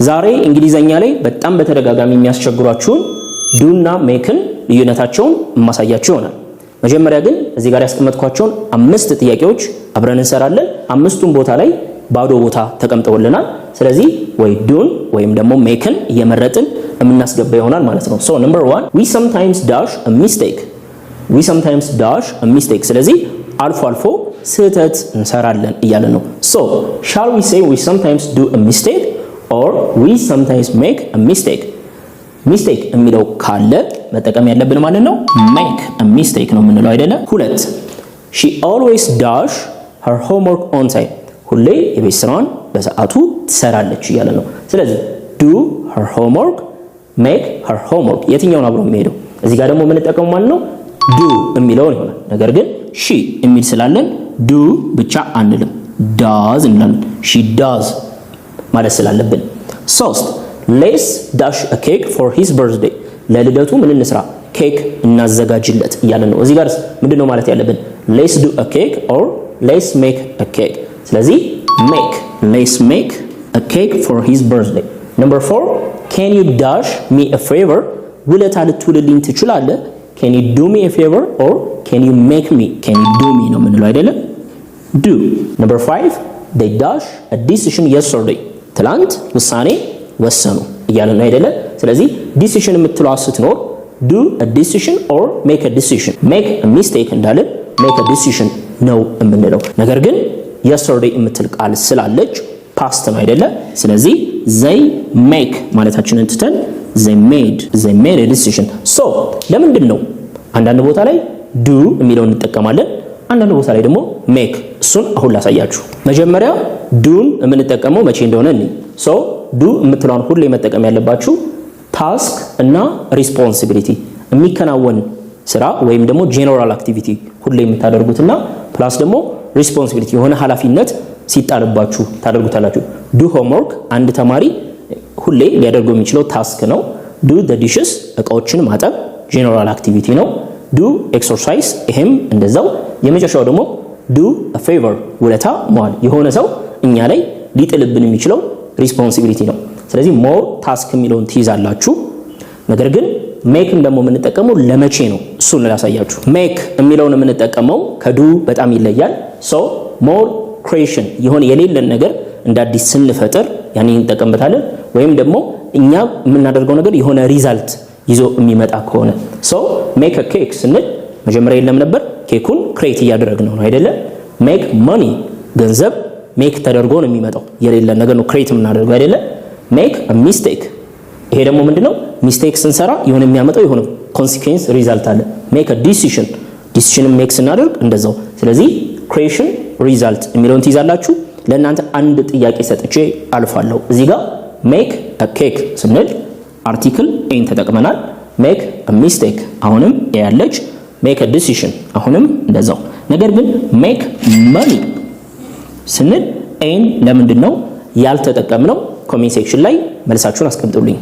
ዛሬ እንግሊዘኛ ላይ በጣም በተደጋጋሚ የሚያስቸግሯችሁን do ና make ን ልዩነታቸውን የማሳያችሁ ይሆናል። መጀመሪያ ግን እዚህ ጋር ያስቀመጥኳቸውን አምስት ጥያቄዎች አብረን እንሰራለን። አምስቱም ቦታ ላይ ባዶ ቦታ ተቀምጠውልናል። ስለዚህ ወይ do ን ወይም ደግሞ make ን እየመረጥን የምናስገባ ይሆናል ማለት ነው። So number one, we sometimes dash a mistake. We sometimes dash a mistake። ስለዚህ አልፎ አልፎ ስህተት እንሰራለን እያለን ነው። So shall we say we sometimes do a mistake or we sometimes make a mistake? Mistake የሚለው ካለ መጠቀም ያለብን ማለት ነው make a mistake ነው የምንለው፣ አይደለ? ሁለት፣ she always dash her homework on time። ሁሌ የቤት ስራዋን በሰዓቱ ትሰራለች እያለ ነው። ስለዚህ do her homework፣ make her homework፣ የትኛውን አብሮ የሚሄደው? እዚህ ጋር ደግሞ የምንጠቀመው ማለት ነው do የሚለውን ይሆናል። ነገር ግን she የሚል ስላለን do ብቻ አንልም፣ does እንላለን። She does ማለት ስላለብን። ሶስት፣ let's dash a cake for his birthday። ለልደቱ ምን እንስራ? ኬክ እናዘጋጅለት እያለን ነው። እዚህ ጋር ምንድን ነው ማለት ያለብን? Let's do a cake or let's make a cake? ስለዚህ make. Let's make a cake for his birthday. Number four, can you dash me a favor? ውለታ ልትውልልኝ ትችላለህ? Can you do me a favor or can you make me? Can you do me ነው የምንለው፣ አይደለም? Do. Number five, they dash a decision yesterday። ትላንት ውሳኔ ወሰኑ እያለ ነው፣ አይደለ? ስለዚህ decision የምትለዋ ስትኖር do a decision or make a decision? Make a mistake እንዳልን make a decision ነው የምንለው። ነገር ግን yesterday የምትል ቃል ስላለች past ነው፣ አይደለ? ስለዚህ they make ማለታችንን ትተን they made. They made a decision. So ለምንድን ነው አንዳንድ ቦታ ላይ do የሚለውን እንጠቀማለን፣ አንዳንድ ቦታ ላይ ደግሞ make? እሱን አሁን ላሳያችሁ። መጀመሪያ do ን የምንጠቀመው መቼ እንደሆነ እኒ so do የምትለዋን ሁሌ መጠቀም ያለባችሁ task እና responsibility፣ የሚከናወን ስራ ወይም ደግሞ general activity ሁሌ የምታደርጉትና plus ደግሞ responsibility፣ የሆነ ኃላፊነት ሲጣልባችሁ ታደርጉታላችሁ። Do homework አንድ ተማሪ ሁሌ ሊያደርገው የሚችለው task ነው። Do the dishes፣ እቃዎችን ማጠብ general activity ነው። Do exercise ይሄም እንደዛው። የመጨረሻው ደግሞ do a favor፣ ውለታ መዋል፣ የሆነ ሰው እኛ ላይ ሊጥልብን የሚችለው responsibility ነው። ስለዚህ more task የሚለውን ትይዛላችሁ። ነገር ግን make ን ደግሞ የምንጠቀመው ለመቼ ነው? እሱን ላሳያችሁ። Make የሚለውን የምንጠቀመው ከ do በጣም ይለያል። So more creation፣ የሆነ የሌለን ነገር እንደ አዲስ ስንፈጥር ያንን እንጠቀምበታለን። ወይም ደግሞ እኛ የምናደርገው ነገር የሆነ result ይዞ የሚመጣ ከሆነ። So make a cake ስንል መጀመሪያ የለም ነበር፣ ኬኩን create እያደረግነው ነው፣ አይደለ? Make money፣ ገንዘብ make ተደርጎ ነው የሚመጣው፣ የሌለን ነገር ነው create የምናደርገው፣ አይደለ? Make a mistake፣ ይሄ ደግሞ ምንድነው? Mistake ስንሰራ የሆነ የሚያመጣው የሆነ consequence result አለ። Make a decision፣ decision ን make ስናደርግ እንደዛው። ስለዚህ creation፣ result የሚለውን ትይዛላችሁ። ለእናንተ አንድ ጥያቄ ሰጥቼ አልፋለሁ። እዚህ ጋር make a cake ስንል article a ን ተጠቅመናል። Make a mistake አሁንም a ያለች፣ make a decision አሁንም እንደዛው። ነገር ግን make money ስንል a ን ለምንድን ነው ያልተጠቀምነው? Comment section ላይ መልሳችሁን አስቀምጡልኝ።